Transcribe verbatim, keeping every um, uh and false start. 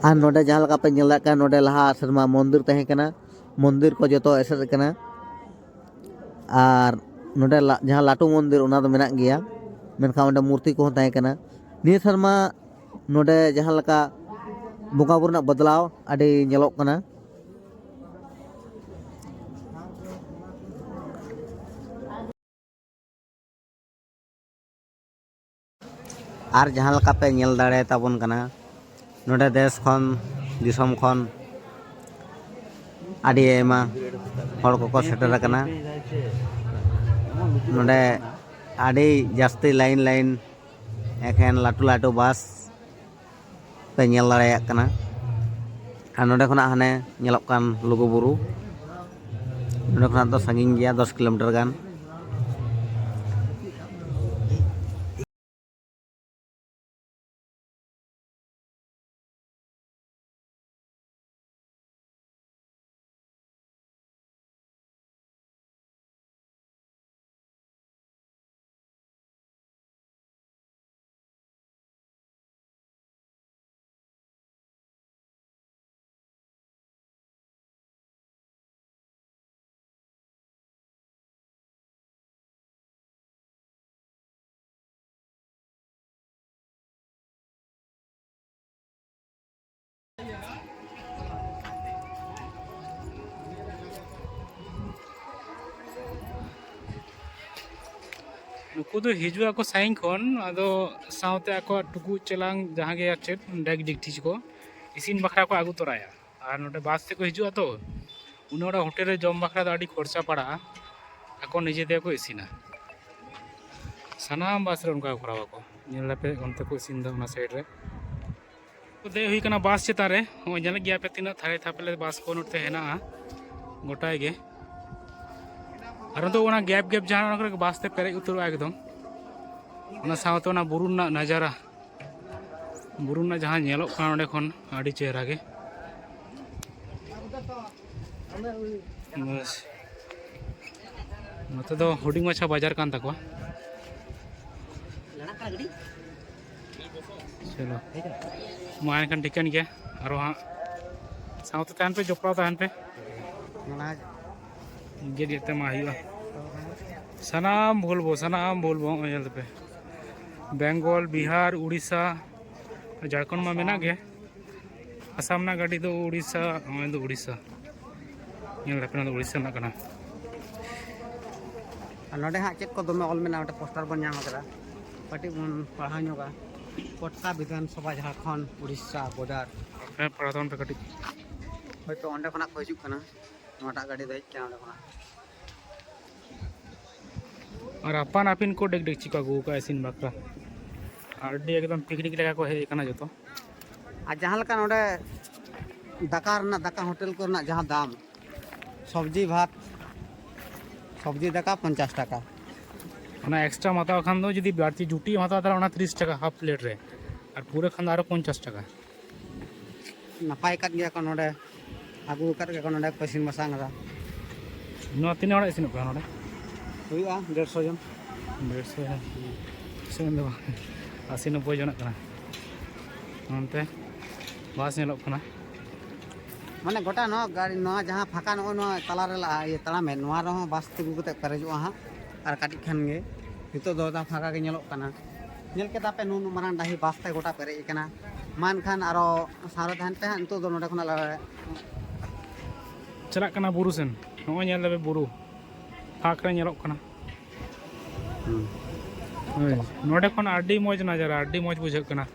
ᱟᱨ ᱱᱚᱰᱮ ᱡᱟᱦᱟᱸ ᱞᱮᱠᱟ ᱯᱮ ᱧᱮᱞ ᱫᱟᱲᱮᱭᱟᱜ ᱠᱟᱱᱟ, ᱱᱚᱰᱮ ᱞᱟᱦᱟ ᱥᱮᱨᱢᱟ ᱢᱚᱱᱫᱤᱨ ᱛᱟᱦᱮᱸ ᱠᱟᱱᱟ, ᱢᱚᱱᱫᱤᱨ ᱠᱚ ᱡᱚᱛᱚ ᱮᱥᱮᱫ ᱟᱠᱟᱱᱟ᱾ ᱟᱨ ᱱᱚᱰᱮ ᱞᱟ-, ᱡᱟᱦᱟᱸ ᱞᱟᱹᱴᱩ ᱢᱚᱱᱫᱤᱨ, ᱚᱱᱟ ᱫᱚ ᱢᱮᱱᱟᱜ ᱜᱮᱭᱟ, ᱢᱮᱱᱠᱷᱟᱱ ᱚᱸᱰᱮ ᱢᱩᱨᱛᱤ ᱠᱚᱦᱚᱸ ᱛᱟᱦᱮᱸ ᱠᱟᱱᱟ᱾ ᱱᱤᱭᱟᱹ ᱥᱮᱨᱢᱟ ᱱᱚᱰᱮ ᱡᱟᱦᱟᱸ ᱞᱮᱠᱟ ᱵᱚᱸᱜᱟ ᱵᱩᱨᱩ ᱨᱮᱱᱟᱜ ᱵᱚᱫᱞᱟᱣ ᱟᱹᱰᱤ ᱧᱮᱞᱚᱜ ᱠᱟᱱᱟ᱾ ᱟᱨ ᱡᱟᱦᱟᱸ ᱞᱮᱠᱟ ᱯᱮ ᱧᱮᱞ ᱫᱟᱲᱮᱭᱟᱛᱟᱵᱚᱱ ᱠᱟᱱᱟ, ᱱᱚᱰᱮ ᱫᱮᱥ ᱠᱷᱚᱱ, ᱫᱤᱥᱚᱢ ᱠᱷᱚᱱ ᱟᱹᱰᱤ ᱟᱭᱢᱟ ᱦᱚᱲ ᱠᱚᱠᱚ ᱥᱮᱴᱮᱨ ᱟᱠᱟᱱᱟ᱾ ᱱᱚᱰᱮ ᱟᱹᱰᱤ ᱡᱟᱹᱥᱛᱤ ᱞᱟᱭᱤᱱ ᱞᱟᱭᱤᱱ ᱮᱠᱷᱮᱱ ᱞᱟᱹᱴᱩ ᱞᱟᱹᱴᱩ ᱵᱟᱥ ᱯᱮ ᱧᱮᱞ ᱫᱟᱲᱮᱭᱟᱜ ᱠᱟᱱᱟ᱾ ᱟᱨ ᱱᱚᱰᱮ ᱠᱷᱚᱱᱟᱜ ᱦᱟᱱᱮ ᱧᱮᱞᱚᱜ ᱠᱟᱱ ᱞᱩᱜᱩ ᱵᱩᱨᱩ, ᱱᱚᱰᱮ ᱠᱷᱚᱱᱟᱜ ᱫᱚ ᱥᱟᱺᱜᱤᱧ ᱜᱮᱭᱟ, ᱫᱚᱥ ᱠᱤᱞᱳᱢᱤᱴᱟᱨ ᱜᱟᱱ᱾ ᱱᱩᱠᱩ ᱫᱚ ᱦᱤᱡᱩᱜ ᱟᱠᱚ ᱥᱟᱺᱜᱤᱧ ᱠᱷᱚᱱ, ᱟᱫᱚ ᱥᱟᱶᱛᱮ ᱟᱠᱚᱣᱟᱜ ᱴᱩᱠᱩᱡ ᱪᱮᱞᱟᱝ ᱡᱟᱦᱟᱸ ᱜᱮ ᱟᱨ ᱪᱮᱫ ᱰᱮᱠ ᱰᱮᱠᱪᱤ ᱠᱚ ᱤᱥᱤᱱ ᱵᱟᱠᱷᱨᱟ ᱠᱚ ᱟᱹᱜᱩ ᱛᱚᱨᱟᱭᱟ᱾ ᱟᱨ ᱱᱚᱰᱮ ᱵᱟᱥ ᱛᱮᱠᱚ ᱦᱤᱡᱩᱜᱼᱟ ᱛᱚ, ᱩᱱᱟᱹᱜ ᱦᱚᱲᱟᱜ ᱦᱳᱴᱮᱞ ᱨᱮ ᱡᱚᱢ ᱵᱟᱠᱷᱨᱟ ᱫᱚ ᱟᱹᱰᱤ ᱠᱷᱚᱨᱪᱟ ᱯᱟᱲᱟᱜᱼᱟ᱾ ᱟᱠᱚ ᱱᱤᱡᱮ ᱛᱮᱜᱮ ᱠᱚ ᱤᱥᱤᱱᱟ᱾ ᱥᱟᱱᱟᱢ ᱵᱟᱥ ᱨᱮ ᱚᱱᱠᱟ ᱠᱚ ᱠᱚᱨᱟᱣ ᱟᱠᱚ᱾ ᱧᱮᱞ ᱫᱟᱯᱮ ᱚᱱᱛᱮ ᱠᱚ ᱤᱥᱤᱱ ᱮᱫᱟ ᱚᱱᱟ ᱥᱟᱭᱤᱰ ᱨᱮ᱾ ᱫᱮᱡ ᱦᱩᱭ ᱠᱟᱱᱟ ᱵᱟᱥ ᱪᱮᱛᱟᱱ ᱨᱮ᱾ ᱱᱚᱜᱼᱚᱭ ᱧᱮᱞᱮᱫ ᱜᱮᱭᱟ ᱯᱮ ᱛᱤᱱᱟᱹᱜ ᱛᱷᱟᱨᱮ ᱛᱷᱟᱯᱞᱮ ᱵᱟᱥ ᱠᱚ ᱱᱚᱛᱮ ᱦᱮᱱᱟᱜᱼᱟ ᱜᱚᱴᱟ ᱜᱮ᱾ ᱟᱨ ᱱᱚᱛᱮ ᱚᱱᱟ ᱜᱮᱯ ᱜᱮᱯ ᱡᱟᱦᱟᱸ ᱚᱱᱟ ᱠᱚᱨᱮ ᱵᱟᱥ ᱛᱮ ᱯᱮᱨᱮᱡ ᱩᱛᱟᱹᱨᱚᱜᱼᱟ ᱮᱠᱫᱚᱢ᱾ ᱚᱱᱟ ᱥᱟᱶᱛᱮ ᱚᱱᱟ ᱵᱩᱨᱩ ᱨᱮᱱᱟᱜ ᱱᱟᱡᱟᱨᱟ, ᱵᱩᱨᱩ ᱨᱮᱱᱟᱜ ᱡᱟᱦᱟᱸ ᱧᱮᱞᱚᱜ ᱠᱟᱱᱟ ᱚᱸᱰᱮ ᱠᱷᱚᱱ ᱟᱹᱰᱤ ᱪᱮᱦᱨᱟ ᱜᱮ᱾ ᱵᱟᱥ᱾ ᱱᱚᱛᱮ ᱫᱚ ᱦᱩᱰᱤᱧ ᱢᱟᱪᱷᱟ ᱵᱟᱡᱟᱨ ᱠᱟᱱ ᱛᱟᱠᱚᱣᱟ᱾ ᱪᱚᱞᱚ, ᱢᱟ ᱮᱱᱠᱷᱟᱱ ᱴᱷᱤᱠᱟᱹᱱ ᱜᱮᱭᱟ᱾ ᱟᱨᱚ ᱦᱟᱸᱜ ᱥᱟᱶᱛᱮ ᱛᱟᱦᱮᱱ ᱯᱮ, ᱡᱚᱯᱲᱟᱣ ᱛᱟᱦᱮᱱ ᱯᱮ᱾ ᱚᱱᱟ ᱜᱮᱫ ᱜᱮᱫ ᱛᱮ ᱢᱟ ᱦᱩᱭᱩᱜᱼᱟ᱾ ᱥᱟᱱᱟᱢ ᱵᱷᱩᱞ ᱵᱚ, ᱥᱟᱱᱟᱢ ᱵᱷᱩᱞ ᱵᱚ᱾ ᱦᱚᱸᱜᱼᱚᱭ ᱧᱮᱞ ᱛᱟᱯᱮ, ᱵᱮᱝᱜᱚᱞ, ᱵᱤᱦᱟᱨ, ᱩᱲᱤᱥᱥᱟ, ᱡᱷᱟᱲᱠᱷᱚᱸᱰ ᱢᱟ ᱢᱮᱱᱟᱜ ᱜᱮ᱾ ᱟᱥᱟᱢ ᱨᱮᱱᱟᱜ ᱜᱟᱹᱰᱤ ᱫᱚ ᱩᱲᱤᱥᱥᱟ, ᱱᱚᱜᱼᱚᱭ ᱫᱚ ᱩᱲᱤᱥᱥᱟ᱾ ᱧᱮᱞ ᱫᱟᱯᱮ, ᱱᱚᱣᱟ ᱫᱚ ᱩᱲᱤᱥᱥᱟ ᱨᱮᱱᱟᱜ ᱠᱟᱱᱟ᱾ ᱟᱨ ᱱᱚᱰᱮ ᱦᱟᱸᱜ ᱪᱮᱫ ᱠᱚ ᱫᱚᱢᱮ ᱚᱞ ᱢᱮᱱᱟᱜᱼᱟ, ᱢᱤᱫᱴᱮᱱ ᱯᱳᱥᱴᱟᱨ ᱵᱚᱱ ᱧᱟᱢ ᱟᱠᱟᱫᱟ, ᱠᱟᱹᱴᱤᱡ ᱵᱚᱱ ᱯᱟᱲᱦᱟᱣ ᱧᱚᱜᱟ᱾ ᱯᱚᱴᱠᱟ ᱵᱤᱫᱷᱟᱱ ᱥᱚᱵᱷᱟ, ᱡᱷᱟᱲᱠᱷᱚᱸᱰ ᱩᱲᱤᱥᱥᱟ ᱵᱚᱰᱟᱨ᱾ ᱦᱮᱸ, ᱯᱟᱲᱦᱟᱣ ᱛᱟᱵᱚᱱ ᱯᱮ ᱠᱟᱹᱴᱤᱡ᱾ ᱦᱳᱭᱛᱳ ᱚᱸᱰᱮ ᱠᱷᱚᱱᱟᱜ ᱠᱚ ᱦᱤᱡᱩᱜ ᱠᱟᱱᱟ, ᱱᱚᱣᱟᱴᱟᱜ ᱜᱟᱹᱰᱤ ᱫᱚ ᱦᱮᱡ ᱠᱟᱱᱟ ᱚᱸᱰᱮ ᱠᱷᱚᱱᱟᱜ᱾ ᱟᱨ ᱟᱯᱟᱱ ᱟᱹᱯᱤᱱ ᱠᱚ ᱰᱮᱠ ᱰᱮᱠᱪᱤ ᱠᱚ ᱟᱹᱜᱩ ᱟᱠᱟᱫᱼᱟ ᱤᱥᱤᱱ ᱵᱟᱠᱷᱨᱟ᱾ ᱟᱹᱰᱤ ᱮᱠᱫᱚᱢ ᱯᱤᱠᱱᱤᱠ ᱞᱮᱠᱟ ᱠᱚ ᱦᱮᱡ ᱟᱠᱟᱱᱟ ᱡᱚᱛᱚ᱾ ᱟᱨ ᱡᱟᱦᱟᱸ ᱞᱮᱠᱟ ᱱᱚᱰᱮ ᱫᱟᱠᱟ ᱨᱮᱱᱟᱜ, ᱫᱟᱠᱟ ᱦᱳᱴᱮᱞ ᱠᱚᱨᱮᱱᱟᱜ ᱡᱟᱦᱟᱸ ᱫᱟᱢ, ᱥᱚᱵᱽᱡᱤ ᱵᱷᱟᱛ, ᱥᱚᱵᱽᱡᱤ ᱫᱟᱠᱟ ᱯᱚᱧᱪᱟᱥ ᱴᱟᱠᱟ᱾ ᱚᱱᱟ ᱮᱠᱥᱴᱨᱟᱢ ᱦᱟᱛᱟᱣ ᱠᱷᱟᱱ ᱫᱚ, ᱡᱩᱫᱤ ᱵᱟᱹᱲᱛᱤ ᱡᱩᱴᱤ ᱮᱢ ᱦᱟᱛᱟᱣ, ᱛᱟᱦᱚᱞᱮ ᱚᱱᱟ ᱛᱤᱨᱤᱥ ᱴᱟᱠᱟ ᱦᱟᱯ ᱯᱞᱮᱴ ᱨᱮ, ᱟᱨ ᱯᱩᱨᱟᱹ ᱠᱷᱟᱱ ᱫᱚ ᱟᱨᱚ ᱯᱚᱧᱪᱟᱥ ᱴᱟᱠᱟ᱾ ᱱᱟᱯᱟᱭ ᱟᱠᱟᱫ ᱜᱮᱭᱟ ᱠᱚ ᱱᱚᱰᱮ, ᱟᱹᱜᱩ ᱟᱠᱟᱫ ᱜᱮᱭᱟ ᱠᱚ ᱱᱚᱰᱮ ᱠᱚ ᱤᱥᱤᱱ ᱵᱟᱥᱟᱝ ᱮᱫᱟ᱾ ᱱᱚᱣᱟ ᱛᱤᱱᱟᱹᱜ ᱦᱚᱲᱟᱜ ᱤᱥᱤᱱᱚᱜ ᱠᱟᱱᱟ ᱱᱚᱰᱮ? ᱦᱩᱭᱩᱜᱼᱟ ᱰᱮᱲᱥᱚ ᱡᱚᱱ᱾ ᱰᱮᱲᱥᱚ ᱡᱚᱱ? ᱤᱥᱤᱱ ᱫᱚ ᱵᱟᱝ, ᱟᱥᱤ ᱱᱚᱵᱵᱳᱭ ᱡᱚᱱᱟᱜ ᱠᱟᱱᱟ᱾ ᱱᱚᱱᱛᱮ ᱵᱟᱥ ᱧᱮᱞᱚᱜ ᱠᱟᱱᱟ᱾ ᱢᱟᱱᱮ ᱜᱚᱴᱟ ᱱᱚᱣᱟ ᱜᱟᱹᱰᱤ, ᱱᱚᱣᱟ ᱡᱟᱦᱟᱸ ᱯᱷᱟᱸᱠᱟ ᱱᱚᱜᱼᱚᱭ ᱱᱚᱣᱟ ᱛᱟᱞᱟ ᱨᱮ ᱞᱟ-, ᱤᱭᱟᱹ ᱛᱟᱲᱟᱢᱮᱫ, ᱱᱚᱣᱟ ᱨᱮᱦᱚᱸ ᱵᱟᱥ ᱛᱤᱸᱜᱩ ᱠᱟᱛᱮ ᱯᱮᱨᱮᱡᱚᱜᱼᱟ ᱦᱟᱸᱜ᱾ ᱟᱨ ᱠᱟᱹᱴᱤᱡ ᱠᱷᱟᱱ ᱜᱮ ᱱᱤᱛᱚᱜ ᱫᱚ ᱫᱟ ᱯᱷᱟᱸᱠᱟ ᱜᱮ ᱧᱮᱞᱚᱜ ᱠᱟᱱᱟ᱾ ᱧᱮᱞ ᱠᱮᱫᱟ ᱯᱮ ᱱᱩᱱ ᱢᱟᱨᱟᱝ ᱰᱟᱹᱦᱤ ᱵᱟᱥ ᱛᱮ ᱜᱚᱴᱟ ᱯᱮᱨᱮᱡ ᱟᱠᱟᱱᱟ᱾ ᱢᱟ ᱮᱱᱠᱷᱟᱱ ᱟᱨᱚ ᱥᱟᱶᱨᱮ ᱛᱟᱦᱮᱱ ᱯᱮ ᱦᱟᱸᱜ᱾ ᱱᱤᱛᱚᱜ ᱫᱚ ᱱᱚᱰᱮ ᱠᱷᱚᱱᱟᱜ ᱞᱮ ᱪᱟᱞᱟᱜ ᱠᱟᱱᱟ ᱵᱩᱨᱩ ᱥᱮᱱ᱾ ᱱᱚᱜᱼᱚᱭ ᱧᱮᱞ ᱫᱟᱯᱮ ᱵᱩᱨᱩ ᱯᱷᱟᱸᱠ ᱨᱮ ᱧᱮᱞᱚᱜ ᱠᱟᱱᱟ᱾ ᱦᱩᱸ᱾ ᱦᱳᱭ, ᱱᱚᱰᱮ ᱠᱷᱚᱱ ᱟᱹᱰᱤ ᱢᱚᱡᱽ ᱱᱟᱡᱟᱨᱟ, ᱟᱹᱰᱤ ᱢᱚᱡᱽ ᱵᱩᱡᱷᱟᱹᱜ ᱠᱟᱱᱟ᱾